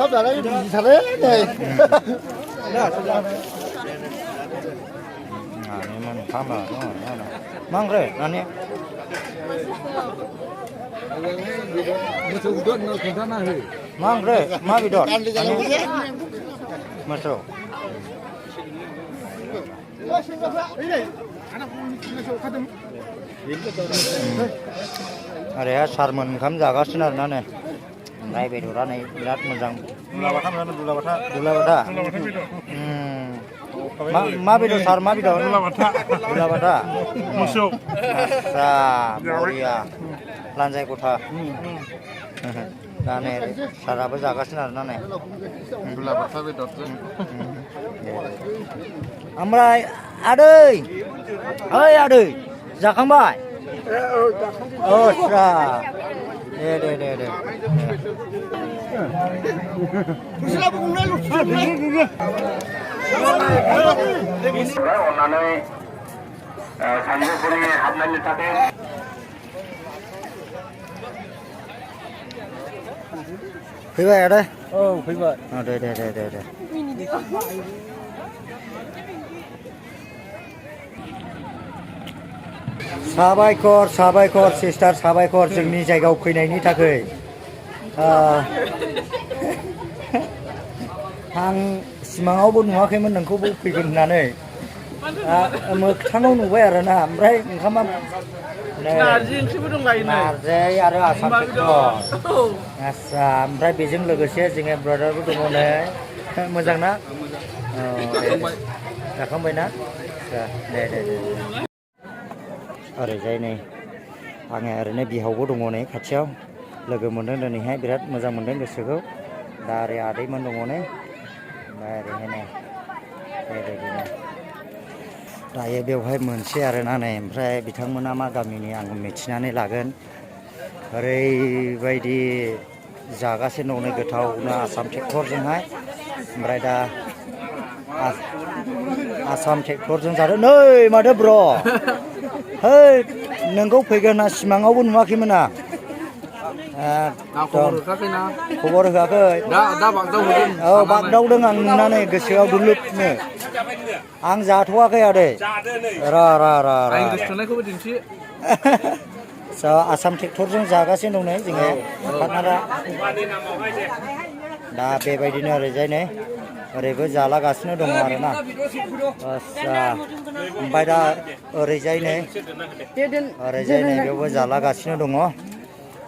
ओंखाम जानाय बिदिथारलै नै मा ओंख्रि नानि मोसौ बेदर खोन्थाना हो मा ओंख्रि मा बेदर मोसौ अरे सारमोन ओंखाम जागासिनो आरोना नै ओमफ्राय बेदरा नै बिराद मोजां दुलाबाथा मा बेदर सार मा बेदर दुलाबाथा मोसौ आस्सा बरिया लान्जाय गथा दा नै साराबो जागासिनो आरोना नै दुलाबाथा बेदरजों ओमफ्राय आदै ओइ आदै जाखांबाय आस्सा दे अननानै सानजौफुनि हाबनायनि थाखाय फैबाय आदै औ फैबाय दे साबायखर सिस्टार साबायखर जोंनि जायगायाव फैनायनि थाखाय आं सिमाङावबो नुवाखैमोन नोंखौबो फैगोन होननानै मोगथाङाव नुबाय आरोना ओमफ्राय ओंखामा नारजि ओंख्रिबो दंलायो नारजि आरो आसाम टेक्टर आस्सा ओमफ्राय बेजों लोगोसे जोङो ब्रदारबो दङ नै मोजां ना जाखांबायना आस्सा दे ओरैजाय नै आङो ओरैनो बिहावबो दङ नै खाथियाव लोगो मोनदों दिनैहाय बिराद मोजां मोनदों गोसोखौ दा ओरै आदैमोन दङ नै ओमफ्राय ओरैहाय नै बेबायदिनो दायो बेवहाय मोनसे आरोना नै ओमफ्राय बिथांमोना मा गामिनि आं मिथिनानै लागोन ओरैबायदि जागासिनो दं नै गोथावनो आसाम ट्रेक्टरजोंहाय ओमफ्राय दा आसाम ट्रेक्टरजों जादों नै माथो ब्र' है नोंखौ फैगोन होनना सिमाङावबो नुवाखैमोन आं खबर होआखै औ बागदावदों आं नुनानै गोसोआव दुलुबनो आं जाथ'वाखै आदै र' आसाम ट्रेक्टरजों जागासिनो दं नै जोङो पार्टनारा दा बेबायदिनो ओरैजाय नै ओरैबो जालागासिनो दङ आरोना आस्सा ओमफ्राय दा ओरैजाय नै बेयावबो जालागासिनो दङ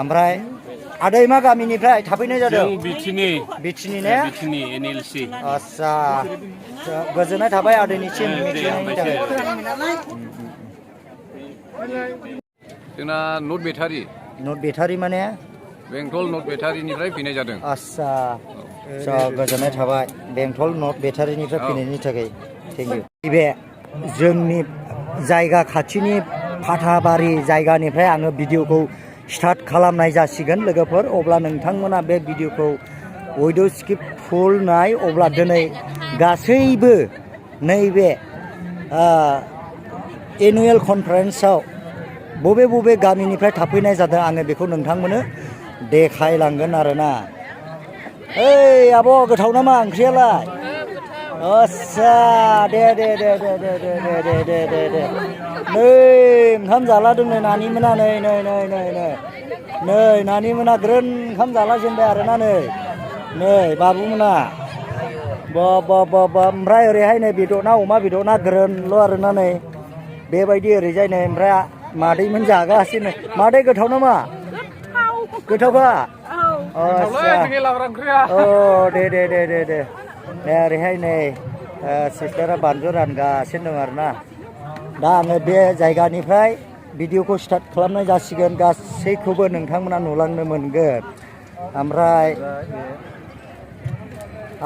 ओमफ्राय आदै मा गामिनिफ्राय थाफैनाय जादों बिटिनि ने NLC आस्सा गोजोननाय थाबाय आदैनिसिम मिथिनायनि थाखाय जोंना नट बेटारि माने बेंटल नट बेटारिनिफ्राय फैनाय जादों आस्सा गोजोननाय थाबाय बेंटल नट बेटारिनिफ्राय फैनायनि थाखाय थेंक इउ नैबे जोंनि जायगा खाथिनि फाथाबारि जायगानिफ्राय आङो भिडिअखौ स्टार्ट खालामनाय जासिगोन लोगोफोर अब्ला नोंथांमोना बे भिडिअखौ उइथ स्किप फुल नाय अब्ला दिनै गासैबो नैबे एनुवेल कनफारेन्सआव बबे गामिनिफ्राय थाफैनाय जादों आङो बेखौ नोंथांमोननो देखायलांगोन आरोना ओइ आब' गोथाव नामा ओंख्रियालाय आस्सा दे नै ओंखाम जालादों नै नानिमोना नै नानिमोना ग्रोन ओंखाम जालाजेनबाय आरोना नै बाबुमोना ओमफ्राय ओरैहाय नै बेदरना अमा बेदरना ग्रोनल' आरोना नै बेबायदि ओरैजाय नै ओमफ्राय मादैमोन जागासिनो मादै गोथाव नामा गोथावखा दे ओरैहाय नै सिस्टारा बानलु रानगासिनो दं आरोना दा आङो बे जायगानिफ्राय भिडिअखौ स्टार्ट खालामनाय जासिगोन गासैखौबो नोंथांमोना नुलांनो मोनगोन ओमफ्राय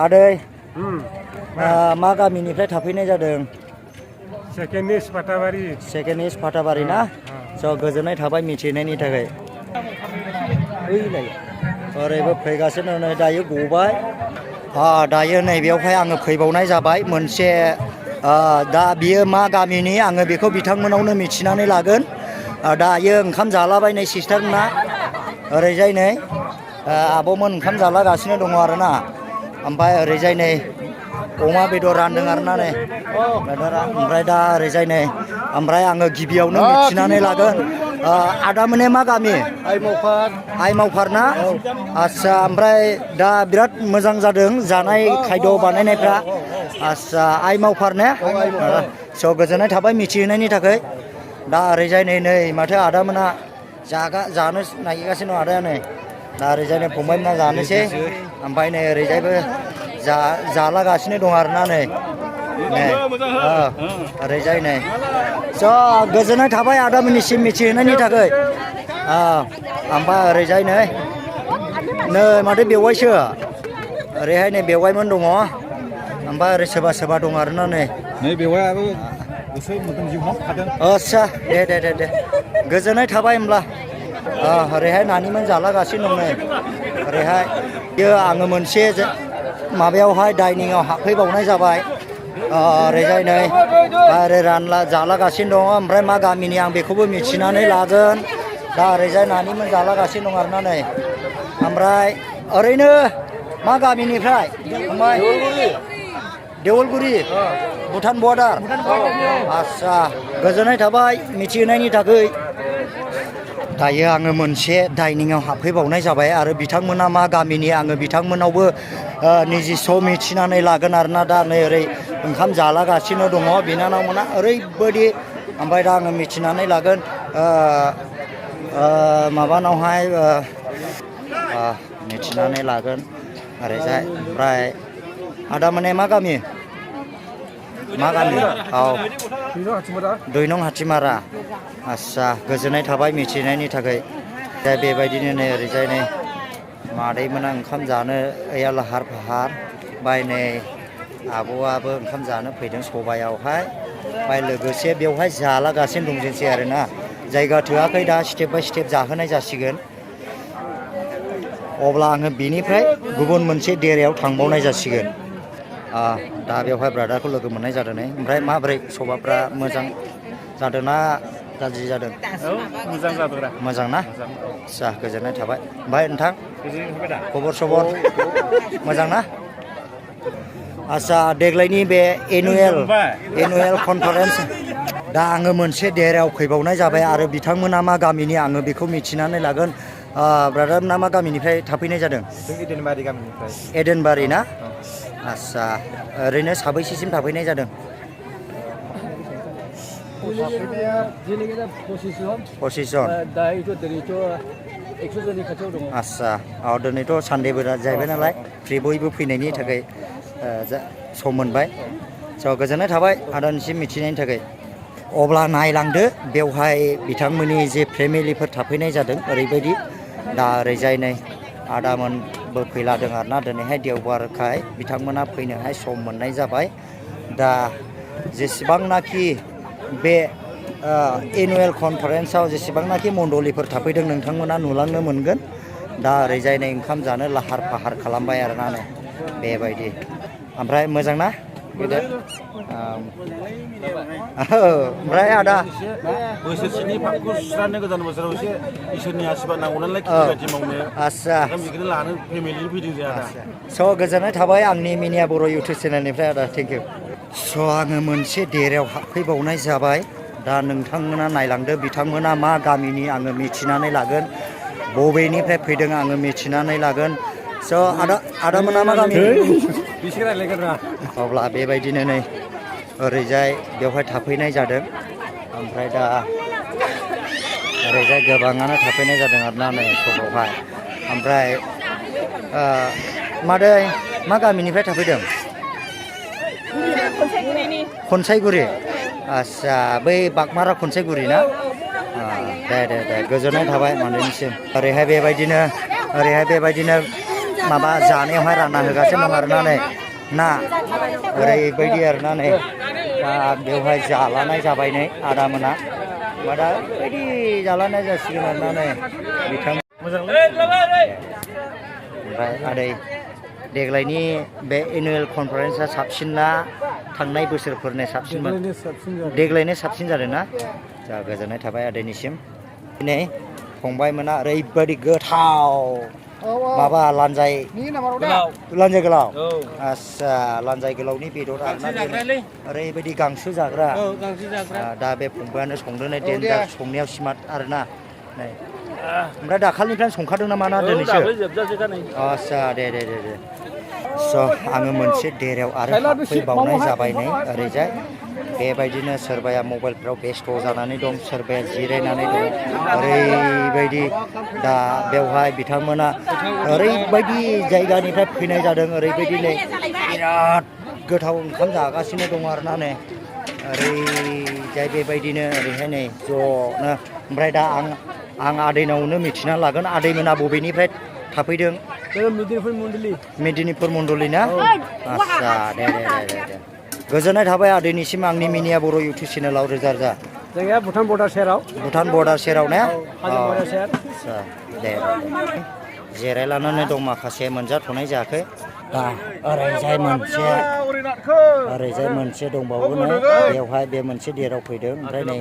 आदै मा गामिनिफ्राय थाफैनाय जादों सेकेन्ड इस्ट फाथाबारि ना स' गोजोननाय थाबाय मिथिनायनि थाखाय ओरैबो फैगासिनो नै दायो गबाय दायो नैबेयावहाय आङो फैबावनाय जाबाय मोनसे दा बियो मा गामिनि आङो बेखौ बिथांमोनावनो मिथिनानै लागोन दायो ओंखाम जालाबायनाय सिस्टारना ओरैजाय नै आब'मोन ओंखाम जालागासिनो दङ आरोना ओमफ्राय ओरैजाय नै अमा बेदर रानदों आरोना नै ओमफ्राय दा ओरैजाय नै ओमफ्राय आङो गिबियावनो मिथिनानै लागोन आदामोने मा गामि आइ मावफार ना आदसा ओमफ्राय दा बिराद मोजां जादों जानाय खायद' बानायनायफ्रा आदसा आइ मावफार ने स' गोजोननाय थाबाय मिथिहोनायनि थाखाय दा ओरैजाय नै माथो आदामोना जानो नागिरगासिनो दं आदाया नै दा ओरैजाय नै फंबायमोना जानोसै ओमफ्राय नै ओरैजायबो जालागासिनो दं आरोना नै ओरैजाय नै स' गोजोननाय थाबाय आदामोननिसिम मिथिहोनायनि थाखाय ओमफ्राय ओरैजाय नै माथो बेवाइसो ओरैहाय नै बेवाइमोन दङ ओमफ्राय ओरै सोरबा दं आरोना नै बेवायाबो गोसो मोदोम जिउनाव थादों आदसा दे गोजोननाय थाबाय होमब्ला ओरैहाय नानिमोन जालागासिनो दं नै ओरैहाय आङो मोनसे माबायावहाय डाइनिंआव हाबफैबावनाय जाबाय ओरैजाय नै ओरै जालागासिनो दङ ओमफ्राय मा गामिनि आं बेखौबो मिथिनानै लागोन दा ओरैजाय नानिमोन जालागासिनो दं आरोना नै ओमफ्राय ओरैनो मा गामिनिफ्राय फंबाय देवलगुरि भुटान बर्डार आदसा गोजोननाय थाबाय मिथिहोनायनि थाखाय दायो आङो मोनसे डाइनिंआव हाबफैबावनाय जाबाय आरो बिथांमोना मा गामिनि आङो बिथांमोनावबो निजिस' मिथिनानै लागोन आरोना दा नै ओरै ओंखाम जालागासिनो दङ बिनानावमोना ओरैबायदि ओमफ्राय दा आङो मिथिनानै लागोन माबानावहाय मिथिनानै लागोन ओरैजाय ओमफ्राय आदामोने मा गामि औ 2 नं हाथिमारा आदसा गोजोननाय थाबाय मिथिनायनि थाखाय दा बेबायदिनो नै ओरैजाय नै मादैमोना ओंखाम जानो लाहार फाहार ओमफ्राय नै आब'आबो ओंखाम जानो फैदों सबायावहाय ओमफ्राय लोगोसे बेवहाय जालागासिनो दंजोंसै आरोना जायगा थोआखै दा स्टेप बाय स्टेप जाहोनाय जासिगोन अब्ला आङो बेनिफ्राय गुबुन मोनसे देरायाव थांबावनाय जासिगोन दा बेवहाय ब्रादारखौ लोगो मोननाय जादों नै ओमफ्राय माबोरै सबाफ्रा मोजां जादोंना गाज्रि जादों मोजां जादोंरा मोजां ना आदसा गोजोननाय थाबाय ओमफ्राय नोंथां खबर सबर मोजां ना आदसा देग्लायनि बे एनुवेल कनफारेन्स दा आङो मोनसे देरायाव फैबावनाय जाबाय आरो बिथांमोना मा गामिनि आङो बेखौ मिथिनानै लागोन ब्रादारना मा गामिनिफ्राय थाफैनाय जादों एदेनबारि गामिनिफ्राय एदेनबारि ना आदसा ओरैनो साबैसेसिम थाफैनाय जादों पसिसन आदसा दिनैथ' सानडेबो जाहैबाय नालाय फ्रि बयबो फैनायनि थाखाय सम मोनबाय स' गोजोननाय थाबाय आदानिसिम मिथिनायनि थाखाय अब्ला नायलांदो बेवहाय बिथांमोननि जे फेमिलिफोर थाफैनाय जादों ओरैबायदि दा ओरैजाय नै आदामोनबो फैलादों आरोना दिनैहाय देवबारखाय बिथांमोना फैनोहाय सम मोननाय जाबाय दा जेसेबांनाखि बे एनुवेल कनफारेन्सआव जेसेबांनाखि मण्डलिफोर थाफैदों नोंथांमोना नुलांनो मोनगोन दा ओरैजाय नै ओंखाम जानो लाहार फाहार खालामबाय आरोना नै बेबायदि ओमफ्राय मोजां ना ओमफ्राय आदा बोसोरसेनि पापखौ सुस्रांनो गोदान बोसोराव एसे इसोरनि आशीर्बाद नांगौ नालाय खेथि बाथि मावनो आदसा बेखौनो लानो फेमिलि फैदों जों आदा स' गोजोननाय थाबाय आंनि मिनिया बर' इउटुब चेनेलनिफ्राय आदा थेंक इउ स' आङो मोनसे देरायाव हाबफैबावनाय जाबाय दा नोंथांमोना नायलांदो बिथांमोना मा गामिनि आङो मिथिनानै लागोन बबेनिफ्राय फैदों आङो मिथिनानै लागोन स' आदामोना मा गामि बिसोर रायलायगोन ना अब्ला बेबायदिनो नै ओरैजाय बेवहाय थाफैनाय जादों ओमफ्राय दा ओरैजाय गोबाङानो थाफैनाय जादों आरोना नै सबावहाय ओमफ्राय मादै मा गामिनिफ्राय थाफैदों खनसायगुरि आदसा बै बागमारा खनसायगुरि ना दे गोजोननाय थाबाय मादैनिसिम ओरैहाय बेबायदिनो माबा जानायावहाय रानना होगासिनो दं आरोना नै ना ओरैबायदि आरोना नै दा बेवहाय जालानाय जाबाय नै आदामोना दा ओरैबायदि जालानाय जासिगोन आरोना नै बिथां ओमफ्राय आदै देग्लायनि बे एनुवेल कनफारेन्सआ साबसिनना थांनाय बोसोरफोरनि साबसिनमोन देग्लायनो साबसिन जादों ना जा गोजोननाय थाबाय आदैनिसिम दिनै फंबायमोना ओरैबायदि गोथाव माबा लान्जाय गोलाव औ आस्सा लान्जाय गोलावनि बेदर आरोना ओरैबायदि गांसो जाग्रा दा बे फंबायानो संदों नै देन्जार संनायाव स्मार्ट आरोना नै ओमफ्राय दाखालिनिफ्राय संखादों नामा ना दिनैसो आस्सा दे स' आङो मोनसे देरायाव आरो फैबावनाय जाबाय नै ओरैजाय बेबायदिनो सोरबाया मबाइलफ्राव बेस्थ' जानानै दं सोरबाया जिरायनानै दं ओरैबायदि दा बेवहाय बिथांमोना ओरैबायदि जायगानिफ्राय फैनाय जादों ओरैबायदि नै बिराद गोथाव ओंखाम जागासिनो दं आरोना नै ओरैजाय बेबायदिनो ओरैहाय नै ज'नो ओमफ्राय दा आं आदैनावनो मिथिना लागोन आदैमोना बबेनिफ्राय थाफैदों मेदिनिपुर मण्डलि ना आस्सा दे गोजोननाय थाबाय आदैनिसिम आंनि मिनिया बर' इउटुब चेनेलाव रोजा जायगाया भुटान बर्डार सेराव ने सेर दे जिरायलानानै दं माखासे मोनजाथ'नाय जायाखै दा ओरैजाय मोनसे दंबावो नै बेवहाय बे मोनसे देराव फैदों ओमफ्राय नै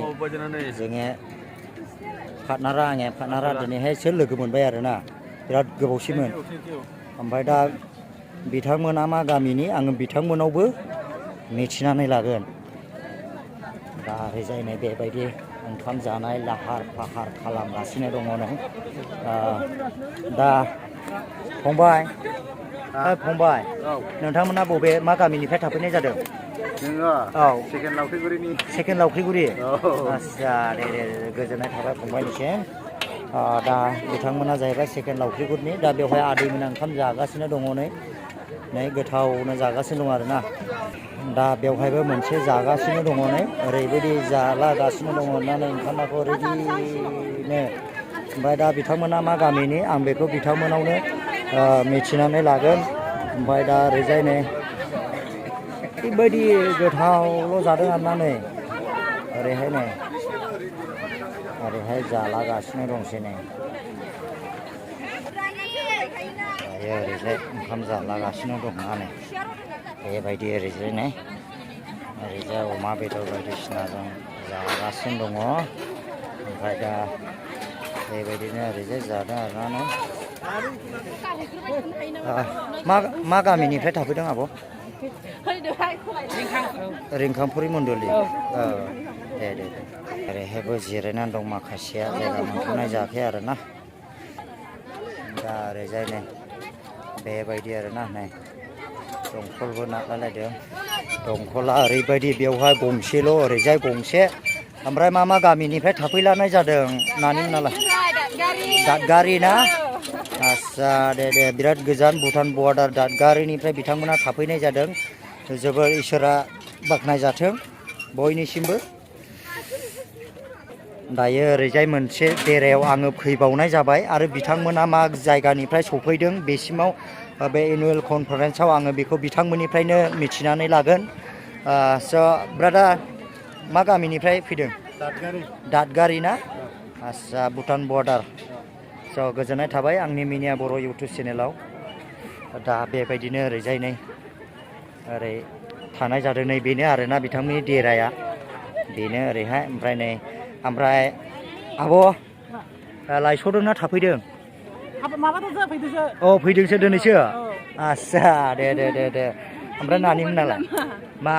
जोङो पार्टनारा दिनैहायसो लोगो मोनबाय आरोना बिराद गोबावसिमोन ओमफ्राय दा बिथांमोना मा गामिनि आङो बिथांमोनावबो मिथिनानै लागोन दा ओरैजाय नै बेबायदि ओंखाम जानाय लाहार फाहार खालामगासिनो दङ नै दा फंबाय नोंथांमोना मा गामिनिफ्राय थाफैनाय जादों औ सेकेन्ड लावख्रिगुरि आस्सा दे गोजोननाय थाबाय फंबायनिसिम दा बिथांमोना जाहैबाय सेकेन्ड लावख्रिगुरिनि दा बेवहाय आदैमोना ओंखाम जागासिनो दङ नै गोथावनो जागासिनो दं आरोना दा बेवहायबो मोनसे जागासिनो दङ नै ओरैबायदि जालागासिनो दङ होननानै ओंखामाखौ रेडिनो ओमफ्राय दा बिथांमोना मा गामिनि आं बेखौ बिथांमोनावनो मिथिनानै लागोन ओमफ्राय दा ओरैजाय नै ओरैबायदि गोथावल' जादों आरोना नै ओरैहाय जालागासिनो दंसै नै दायो ओरैजाय ओंखाम जालागासिनो दं नै बेबायदि ओरैजाय अमा बेदर बायदिसिनाजों जागासिनो दङ ओमफ्राय दा बेबायदिनो ओरैजाय जादों आरोना मा गामिनिफ्राय थाफैदों आब' रिंखांपुरि मण्डलि दे ओरैहायबो जिरायनानै दं माखासेया जायगा मोनथ'नाय जायाखै आरोना दा ओरैजाय नै बेबायदि आरोना नै दंखलबो नागारलायदों दंखला ओरैबायदि बेवहाय गंसेल' ओरैजाय गंसे ओमफ्राय मा गामिनिफ्राय थाफैलानाय जादों नानिमोनालाय दादगारि ना आस्सा दे बिराद गोजान भुटान बर्डार दादगारिनिफ्राय बिथांमोना थाफैनाय जादों जोबोर इसोरा बाख्नायजाथों बयनिसिमबो दायो ओरैजाय मोनसे देरायाव आङो फैबावनाय जाबाय आरो बिथांमोना मा जायगानिफ्राय सफैदों बेसिमाव बे एनुवेल कनफारेन्सआव आङो बेखौ बिथांमोननिफ्रायनो मिथिनानै लागोन स' ब्रादार मा गामिनिफ्राय फैदों दादगारि ना आस्सा भुटान बर्डार स' गोजोननाय थाबाय आंनि मिनिया बर' इउटुब चेनेलाव दा बेबायदिनो ओरैजाय नै ओरै थानाय जादों नै बेनो आरोना बिथांमोननि देराया बेनो ओरैहाय ओमफ्राय आब' लायस'दोंना थाफैदों फैदोंसो दिनैसो आस्सा दे ओमफ्राय नानिमोनालाय मा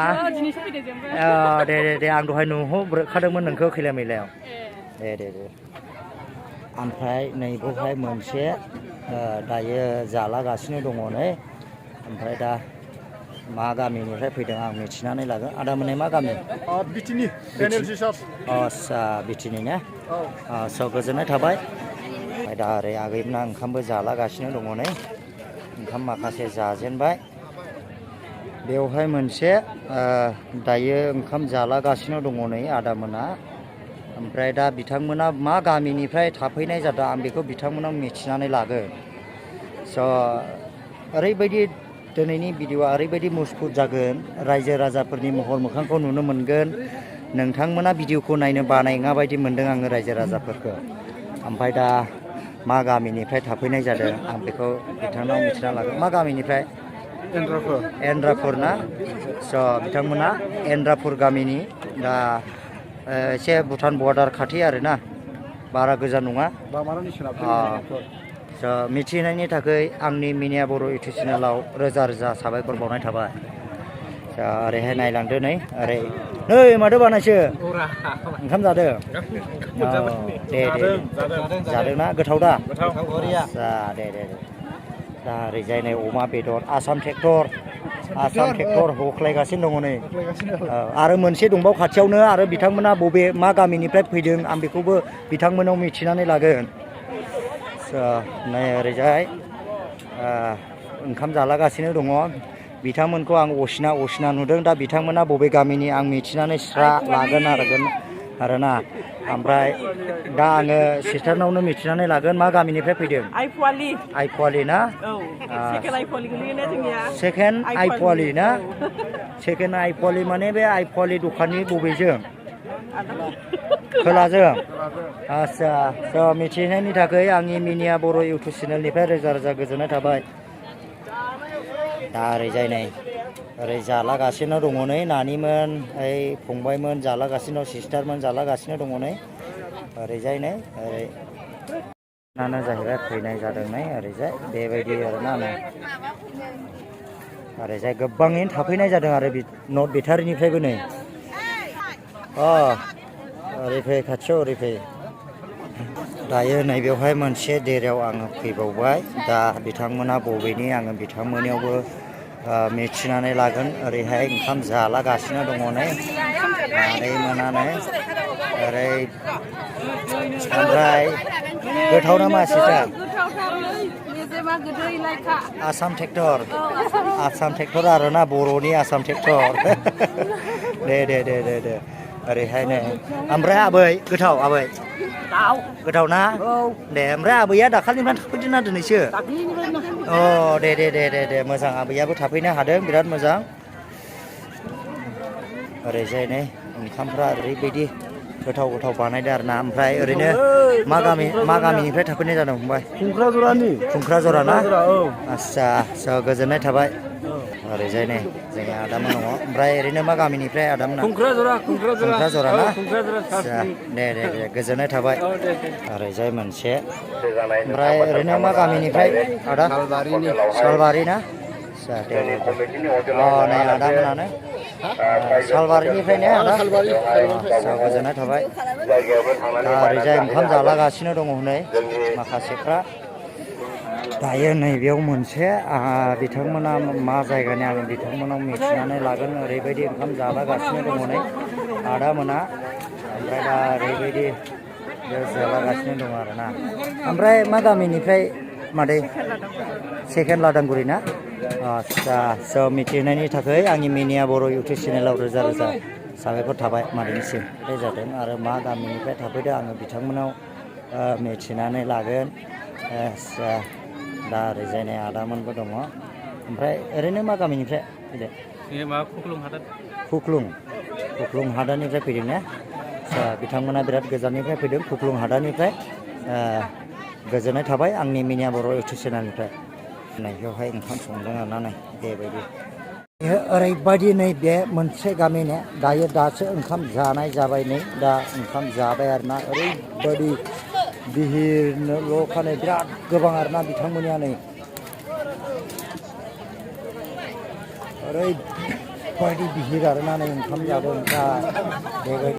दे आं दहाय नुहरखादोंमोन नोंखौ खैला मैलायाव दे ओमफ्राय नैबावहाय मोनसे दायो जालागासिनो दङ नै ओमफ्राय दा मा गामिनिफ्राय फैदों आं मिथिनानै लागोन आदामोननि मा गामि आस्सा बिटिनि ना स' गोजोननाय थाबाय ओमफ्राय दा ओरै आगैमोना ओंखामबो जालागासिनो दङ नै ओंखाम माखासे जाजेनबाय बेवहाय मोनसे दायो ओंखाम जालागासिनो दङ नै आदामोना ओमफ्राय दा बिथांमोना मा गामिनिफ्राय थाफैनाय जादों आं बेखौ बिथांमोनाव मिथिनानै लागोन स' ओरैबायदि दिनैनि भिडिअआ ओरैबायदि मुसफुत जागोन रायजो राजाफोरनि महर मोखांखौ नुनो मोनगोन नोंथांमोना भिडिअखौ नायनो बानाय नङा बायदि मोनदों आङो रायजो राजाफोरखौ ओमफ्राय दा मा गामिनिफ्राय थाफैनाय जादों आं बेखौ बिथांनाव मिथिना लागोन मा गामिनिफ्राय एन्द्रापुर ना स' बिथांमोना एन्द्रापुर गामिनि दा एसे भुटान बर्डार खाथि आरोना बारा गोजान नङा मिथिहोनायनि थाखाय आंनि मिनिया बर' इउटुब चेनेलाव रोजा रोजा साबायखर बावनाय थाबाय। ओरैहाय नायलांदो नै ओरै नै माथो बानायसो ओंखाम जादों दे जादोंना गोथाव दा दे दा ओरैजाय नै अमा बेदर आसाम ट्रेक्टर हख्लायगासिनो दङ नै आरो मोनसे दंबाव खाथियावनो आरो बिथांमोना बबे मा गामिनिफ्राय फैदों आं बेखौबो बिथांमोनाव मिथिनानै लागोन। नै ओरैजाय ओंखाम जालागासिनो दङ बिथांमोनखौ आं असिना नुदों दा बिथांमोना बबे गामिनि आं मिथिनानै स्रा लागोन आरोना ओमफ्राय दा आङो सिस्टारनावनो मिथिनानै लागोन मा गामिनिफ्राय फैदों। आइपुवालि ना सेकेन्ड आइपुवालि ना सेकेन्ड आइपुवालि माने बे आइपुवालि दखाननि बबेजों खोलाजों आदसा मिथिनायनि थाखाय आंनि मिनिया बर' इउटुब चेनेलनिफ्राय रोजा रोजा गोजोननाय थाबाय। दा ओरैजाय नै ओरै जालागासिनो दङ नै नानिमोन ओइ फंबायमोन जालागासिनो दं सिस्टारमोन जालागासिनो दङ नै ओरैजाय नै ओरै नानो जाहैबाय फैनाय जादों नै ओरैजाय बेबायदि आरोना नै ओरैजाय गोबाङैनो थाफैनाय जादों आरो नर्थ बेटारिनिफ्रायबो नै ओरै फै खाथियाव ओरै फै दायो नैबेवहाय मोनसे देरायाव आङो फैबावबाय दा बिथांमोना बबेनि आङो बिथांमोननियावबो मिथिनानै लागोन। ओरैहाय ओंखाम जालागासिनो दङ नै मादैमोना नै ओरै ओमफ्राय गोथाव नामा सिस्टार आसाम ट्रेक्टर आरोना बर'नि आसाम ट्रेक्टर दे ओरैहाय नै ओमफ्राय आबै गोथाव आबै गोथाव ना दे ओमफ्राय आबैया दाखालिनिफ्राय थाफैदों ना दिनैसो दे मोजां आबैयाबो थाफैनो हादों बिराद मोजां। ओरैजाय नै ओंखामफ्रा ओरैबायदि गोथाव बानायदों आरोना ओमफ्राय ओरैनो मा गामिनिफ्राय थाफैनाय जादों फंबाय? खुंख्राजरा ना आदसा गोजोननाय थाबाय। ओरैजाय नै जोंनि आदामोन दङ ओमफ्राय ओरैनो मा गामिनिफ्राय आदामोना? खुंख्राजरा ना दे गोजोननाय थाबाय। ओरैजाय मोनसे ओमफ्राय ओरैनो मा गामिनिफ्राय आदा? सालबारि ना दे नै आदामोनानो सालबारिनिफ्रायनो आदा गोजोननाय थाबाय। दा ओरैजाय ओंखाम जालागासिनो दङ हनै माखासेफ्रा दायो नैबेयाव मोनसे बिथांमोना मा जायगानि आं बिथांमोनाव मिथिनानै लागोन। ओरैबायदि ओंखाम जालागासिनो दङ नै आदामोना ओमफ्राय दा ओरैबायदि जालागासिनो दङ आरोना ओमफ्राय मा गामिनिफ्राय मादै? सेकेन्ड लादांगुरि ना आदसा मिथिहोनायनि थाखाय आंनि मिनिया बर' इउटुब चेनेलाव रोजा रोजा साबायखर थाबाय मादैनिसिम बे जादों आरो मा गामिनिफ्राय थाफैदों आङो बिथांमोनाव मिथिनानै लागोन। दा ओरैजाय नै आदामोनबो दङ ओमफ्राय ओरैनो मा गामिनिफ्राय फैदों? खुख्लुं हादानिफ्राय फैदों ने बिथांमोना बिराद गोजाननिफ्राय फैदों खुख्लुं हादानिफ्राय गोजोननाय थाबाय आंनि मिनिया बर' इउटुब चेनेलनिफ्राय। नै बेवहाय ओंखाम संदों आरोना नै बेबायदि ओरैबायदि नै बे मोनसे गामिनि दासो ओंखाम जानाय जाबाय नै दा ओंखाम जाबाय आरोना ओरैबायदि बिहिरनोल' खानाय बिराद गोबां आरोना बिथांमोननिया नै ओरैबायदि बिहिर आरोना नै ओंखाम जादों दा बेबायदि